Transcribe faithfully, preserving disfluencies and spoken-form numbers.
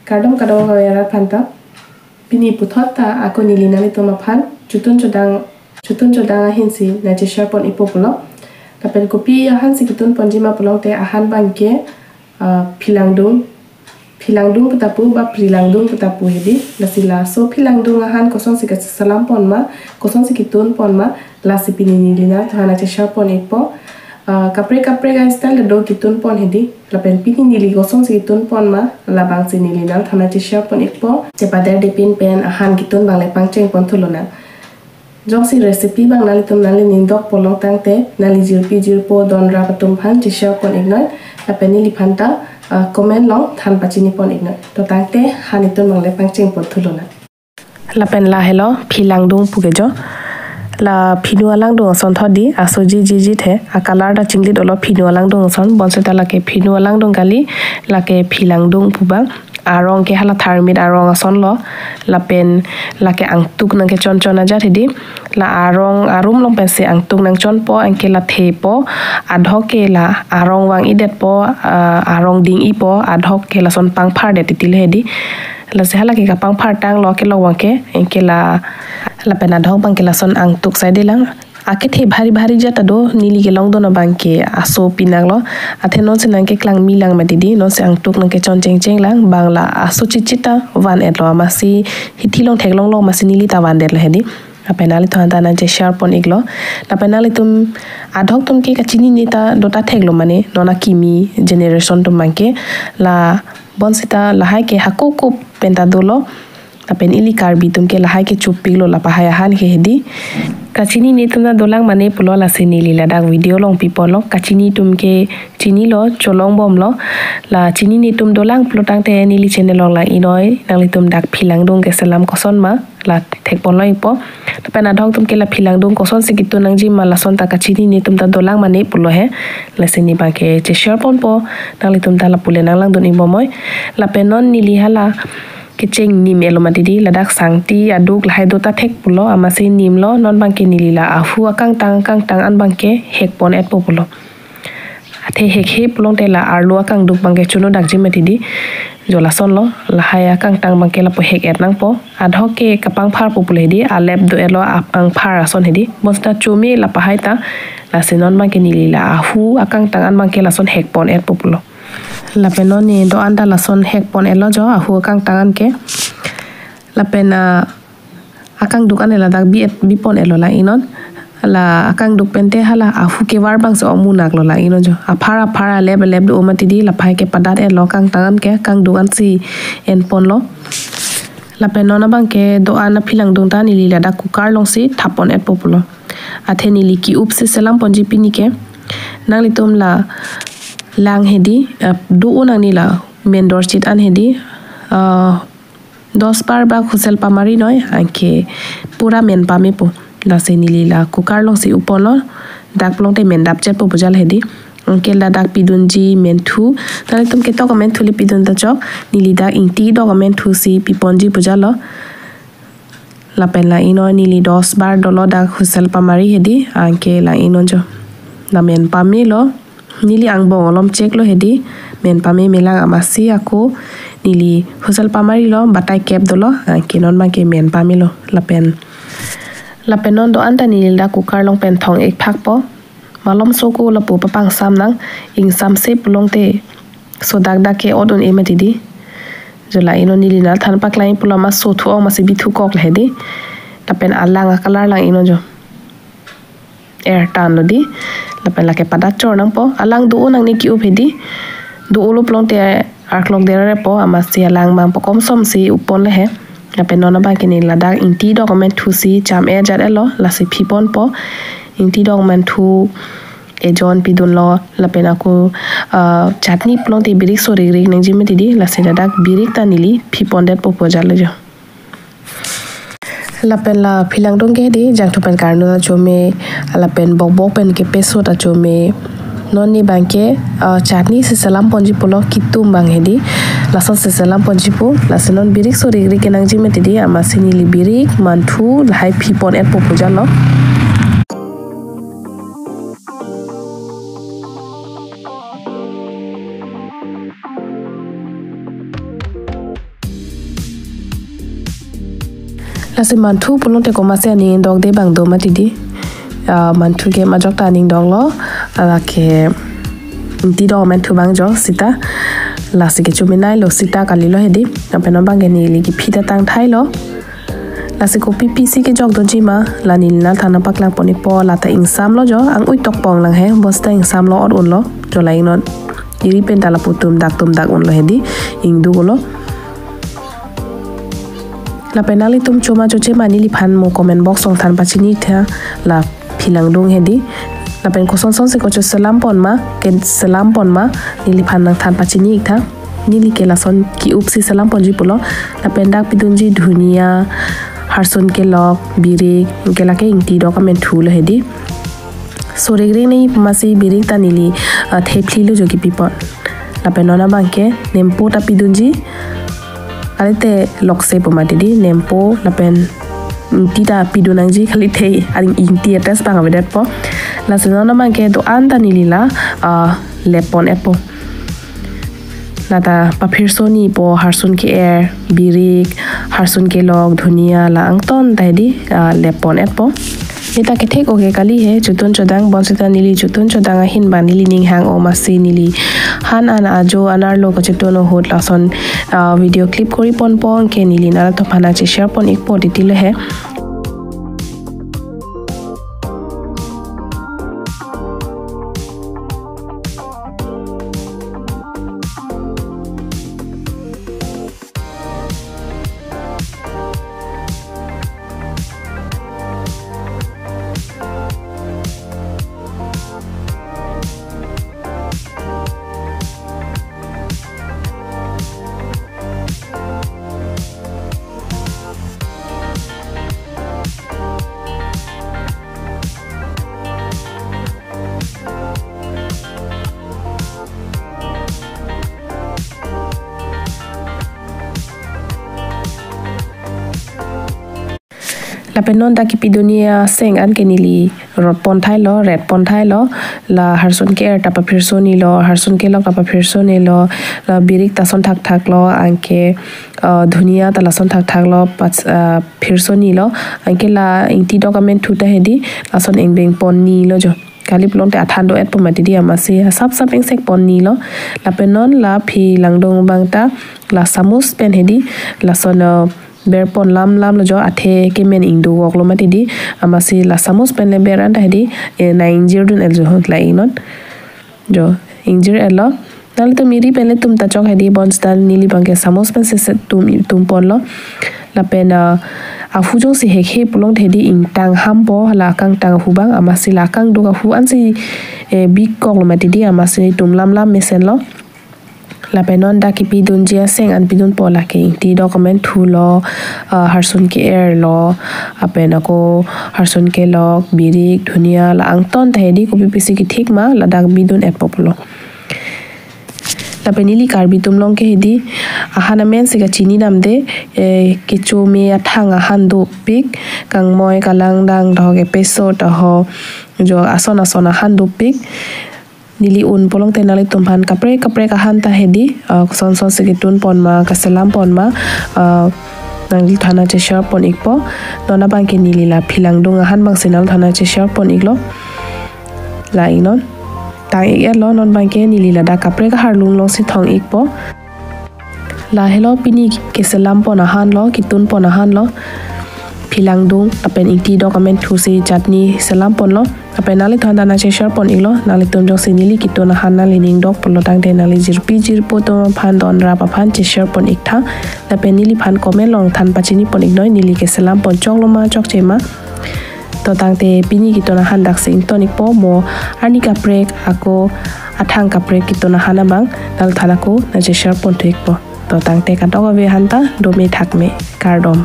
Kardom kardom kave arat aphanta. Pini puthot ta ako neli nanglitum aphan chotun chodang, chotun chodang ahin si nangcheshare pon-ikpo pulo. Lapen kopi ahan si ketun ponji ma pulote ahan abangke, ah, philangdung, philangdung pu ta pu ba phrilangdung pu ta pu hedi. Lasi laso philangdung ahan kosonsi kacheselam pon ma, kosonsi ketun pon ma, lasi pini neli nangtumphan nangcheshare pon-ikpo. Ah, kaprek kaprek a-style ta do ketun pon hedi. Lapen pini neli kosonsi ketun pon ma, labangsi neli nangtumphan nangcheshare pon-ikpo. Chepaderdepin pen ahan ketun abang le pangcheng pon thulonang. Jongsi recipe abang nanglitum nanglining dok pulo tangte, nangli jirpi jirpo donrap atum aphan cheshare pon-iknoi. Lapen neliphan ta, ah, comment along than pachini pon-iknoi. To tangte han ketun abang le pangcheng pon thulonang. Lapen la helo philangdung pu ke jo. La phinu alangdung ason thot di, aso ji ji ji the, a-color ta chinglit olo phinu alangdung ason, bonseta lake phinu alangdung kali, lake philangdung pu abang. Arong ke hala tharmit arong ason lo, lapen lake angtuk nangkechon chon ajat hedi. La arong arum along pensi angtuk nangchonpo, anke la thepo, adhok ke la arong vang-idetpo, ah, arong ding-ipo, adhok ke lason pangphardet titi le hedi. Lasi hala ke kapangphar tanglo kelok abangke, anke la, lapen adhok abangke lason angtuk saide lang. Akethe bhari bhari ajat ta do, neli kelongdun abangke aso pinak lo. Athe nonsi nangkeklang mi lang mati di, nonsi angtuk nangkechon chengcheng lang, bang la aso chichit ta van-etlo, amatsi hithi along theklonglo, amatsi neli ta vandet lo hedi. Lapen nanglitumphan ta nangcheshare pon-iklo. Lapen nanglitum adhok atum ke kachinine ta do ta theklo mane, non akimi generation atum abangke. La bonseta lahai ke hako kop pen ta dolo. Lapen ili Karbi atum ke lahai ke chopiklo, lapahai ahan ke hedi. Kachinine atum ta dolang mane pulo, lasi neli ladak video along piponlo. Kachini atum ke chinilo, cholong bomlo. La chinine atum dolang pulo tangte neli channel along lang-iknoi, nanglitum dak philangdung keselam koson ma, la thekponlo-ikpo. Lapen adhok atum ke la philangdung kosonsi ketun nangji ma, lason ta kachinine atum ta dolang mane pulo he. Lasi ne abangke cheshare ponpo, nanglitum ta lapu le nanglangdun-ik bomnoi. Lapen non neli hala kecheng nim-etlo mati di, ladak sangti aduk lahai do ta thek pulo, amatsi nimlo, non abangke neli la ahu akangtang akangtang an abangke hek pon-etpo pulo. Athe hekhe pulote la arlo akangduk abangke chonodakji mati di. Jo lasonlo, lahai akangtang abangke lapu hek-et nangpo. Adhok ke kapangpharpo pulo hedi, alep do-etlo apangphar ason hedi. Bonseta chome lapahai ta, lasi non abangke neli la ahu akangtang an abangke lason hek pon-etpo pulo. Lapen non ne do-an ta lason hek pon-etlo jo, ahu akangtang an ke. Lapen, ah, akangduk an ladak bi-et, bipon-etlo lang-iknon. La akangduk pente hala ahu kevar abangsi ong munaklo lang-iknon jo. Aphar aphar alep alep do mati di, lapahai kepadat-etlo akangtang an ke, akangduk ansi enponlo. Lapen non abangke do-an aphilangdung ta neli ladak cooker alongsi thap pon-etpo pulo. Athe neli ki-up si selam ponji pini ke. Nanglitum la lang hedi, eh, do-o nangne la men dorchit an hedi, eh, dos bar bak whistle pamari noi, anke pura men pamepo. Lasi neli la cooker alongsi upponlo, dak pulote men dapchetpo pu jal hedi. Anke ladak pidunji menthu, nanglitum ketok amenthu le pidun ta chok, neli dak ingti dok amenthu si piponji pu jal lo. Lapen lang-iknon neli dos bar dolo dak whistle pamari hedi, anke lang-iknon jo. La men pamelo, neli angbong alom cheklo hedi, men pame melang amatsi ako neli whistle pamarilo, batai kep dolo, anke non abangke men pamelo. Lapen, lapen non do-an ta neli dak cooker along pen thong-ik phakpo. Malomso ako lapu papangsam nang, ingsamse pulote so dak dak ke ot un-e mati di. Jo lang-iknon neli nangthan paklang pulo, ma so thu-ong amatsi bithu kok le hedi. Lapen alang a-color lang-iknon jo. Er tanlo di. Lapen lake padat chor nangpo. Alang do-o nangne ki-up hedi. Do-olo pulote arklok dererepo, amatsi alang abang pakomsomsi uppon le he. Lapen non abangke neli ladak ingti dok amenthu si cham-e ajat-etlo, lasi phiponpo. Ingti dok amenthu ejon pidunlo, lapen ako, ah, chutney pulote birik so rigrik nangji mati di, lasi ladak birik ta neli phipondetpo pu jal lo jo. Lapen la philangdung ke hedi, jangthu pen karno ta chome, lapen bokbok pen kepeso ta chome. Non ne abangke, ah, chutney si selam ponji pulo, kitum abang hedi. Lasonsi selam ponji pu, lasi non birik so rigrik kenangji mati di, amatsi neli birik, manthu, lahai phipon-etpo pu jal lo. Lasi manthu pulote komatsi aning dokde abang do mati di. Ah, manthu ke majok ta aning doklo. Lake ingti dok amen thu abang jo sita. Lasi kecho me nailo sita kalilo hedi. Lapen non abang ke neli kephi ta tangthailo. Lasi kopi pisi kejok doji ma, la neli nangthan nangpaklang pon-ikpo, la ta ingsamlo jo, ang-ui tokpong lang he, bonsita ingsamlo ot unlo, jo la ingnon. Iri pen ta lapu tum dak tum dak unlo hedi, ingduk unlo. Lapen nanglitum choma choche ma neliphan mo comment box along than pachini-iktha, la phi langdung hedi. Lapen kosonson si kocho selam pon ma, keselam pon ma, neliphan nangthan pachini-iktha. Neli ke lason ki-up si selam ponji pulo. Lapen dak pidunji dhunia, harsun kelok, birik, anke lake ingti dok amen thulo hedi. Sorik ring ni pumasi birik ta neli, ah, thephlilo jo kipi pon. Lapen non abang ke nempo ta pidunji. Kalite lokse pu mati di, nempo lapen ingti ta pidun nangji, kalite aring ingti ates abang avedetpo. Lasi non abang ke do-an ta neli la, ah, lep pon-etpo. La ta paphirsonipo, harsun ke-er, birik, harsun kelok, dhunia, la angton ta hedi, ah, lep pon-etpo. Neta kethek oke kali he, chotun chodang bonsita neli chotun chodang ahin abang neli ning hang-o masi neli han an ajo an arlo kachotun ahut lason, ah, video clip kori ponpo anke neli nanglitumphan nangche-share pon-ikpo titilo he. Lapen non dak kipidunji aseng an ke neli rot pon thailo, ret pon thailo, la harsun ke-er ta paphirsonilo, harsun kelok ta paphirsonilo, la birik ta son thakthaklo, anke, eh, dhunia ta lason thakthaklo, pas, eh, phirsonilo, anke la ingti dok amen thu ta hedi, lason engbeng ponnilo jo. Kali pulote athan do-etpo mati di amatsi, asap sap engsek ponnilo. Lapen non la phi langdung abang ta, la samus pen hedi, lason, eh, ber pon lam lamlo jo, athe kemen ingduk-oklo mati di, amatsi la samus pen le ber an ta hedi, eh, nang-ingjir dun-et jo, la ingnon. Jo, ingjir-etlo. Nanglitum iri pen le tum ta chok hedi bonsita neli abang ke samus pen sese tum, tum ponlo. Lapen, ah, ahu jongsi hekhe pulote hedi ingtang hampo, la kangtang ahu abang, amatsi la kangduk ahu ansi, eh, bikoklo mati di, amatsi tum lam lam mesenlo. Lapen non dak kipidunji aseng an pidunpo, lake ingti dok amen thulo, ah, harsun ke-erlo, lapen ako harsun kelok, birik, dhunia, la angton ta hedi kopi pisi kethik ma, ladak bidun-etpo pulo. Lapen neli Karbi atum along ke hedi, ahan amen si kachini damde, eh, kecho me athang ahan dopik, kangmoi, kalangdang, taho kepeso, taho jo ason ason ahan dopik. Neli un pulote nanglitumphan kaprek kaprek ahan ta hedi, ah, kosonson si ketun pon ma, kaselam pon ma, ah, nangliphan nangche-share pon-ikpo. Non abang ke neli la phi langdung ahan abang si nangliphan nangche-share pon-iklo. La ingnon. Tang-ik-etlo, non abang ke neli ladak kaprek aharlung along si thong-ikpo. Lahelo pini keselam pon ahanlo, ketun pon ahanlo. Phi langdung, lapen ingti dok amen thu si chutney selam ponlo. Lapen nangliphan ta nangche-share pon-iklo, nanglitum jongsi neli ketun ahan nangli ning dok pulo tangte nangli jirpi jirpo atum aphan, don rap aphan che-share pon-iktha. Lapen neliphan comment along than pachini pon-iknoi, neli keselam pon choklo ma chokche ma. To tangte pini ketun ahan dak si ington-ikpo, mo arni kaprek ako athang kaprek ketun ahan abang nangliphan ako nangche-share pon thu-ikpo. To tangte kadokave ahan ta dome thakme, kardom.